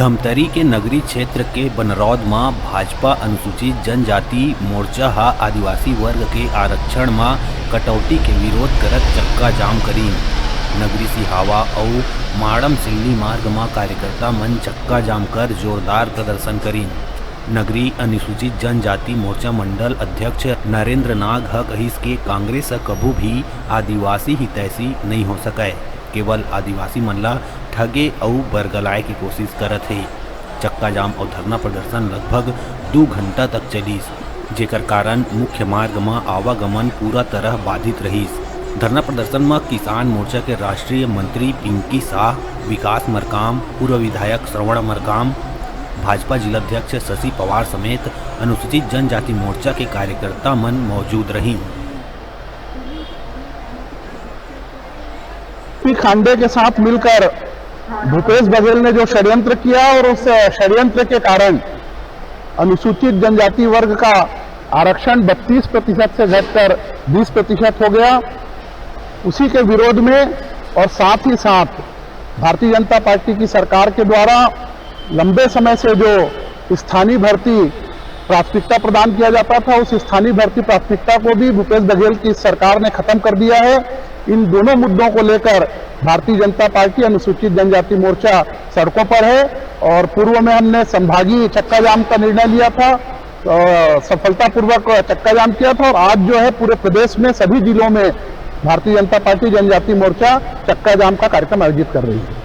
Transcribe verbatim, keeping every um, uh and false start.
धमतरी के नगरी क्षेत्र के बनरौद म भाजपा अनुसूचित जनजाति मोर्चा ह आदिवासी वर्ग के आरक्षण म कटौती के विरोध करत चक्का जाम करीन। नगरी सिहावा अउ माड़म सिल्ली मार्ग म कार्यकर्ता मन चक्का जाम कर जोरदार प्रदर्शन करीन। नगरी अनुसूचित जनजाति मोर्चा मंडल अध्यक्ष नरेंद्र नाग ह कहिस के कांग्रेस ह कभू भी आदिवासी हितैषी नइ हो सकय, केवल आदिवासी मन ला ठगे अउ बरगलाय के कोशिश करत हे। चक्का जाम अउ धरना प्रदर्शन लगभग दू घंटा तक चलिस, जेकर कारण मुख्य मार्ग म आवागमन पूरा तरह बाधित रहिस। धरना प्रदर्शन म किसान मोर्चा के राष्ट्रीय मंत्री पिंकी शाह, विकास मरकाम, पूर्व विधायक श्रवण मरकाम, भाजपा जिलाध्यक्ष शशि पवार समेत अनुसूचित जनजाति मोर्चा के कार्यकर्ता मन मौजूद रहिन। पी खांडे के साथ मिलकर भूपेश बघेल ने जो षड्यंत्र किया और उस षड्यंत्र के कारण अनुसूचित जनजाति वर्ग का आरक्षण बत्तीस प्रतिशत से घटकर बीस प्रतिशत हो गया। उसी के विरोध में और साथ ही साथ भारतीय जनता पार्टी की सरकार के द्वारा लंबे समय से जो स्थानीय भर्ती प्राथमिकता प्रदान किया जाता था, उस स्थानीय भर्ती प्राथमिकता को भी भूपेश बघेल की सरकार ने खत्म कर दिया है। इन दोनों मुद्दों को लेकर भारतीय जनता पार्टी अनुसूचित जनजाति मोर्चा सड़कों पर है और पूर्व में हमने संभागीय चक्का जाम का निर्णय लिया था, अ, सफलतापूर्वक चक्का जाम किया था और आज जो है पूरे प्रदेश में सभी जिलों में भारतीय जनता पार्टी जनजाति मोर्चा चक्का जाम का कार्यक्रम आयोजित कर रही है।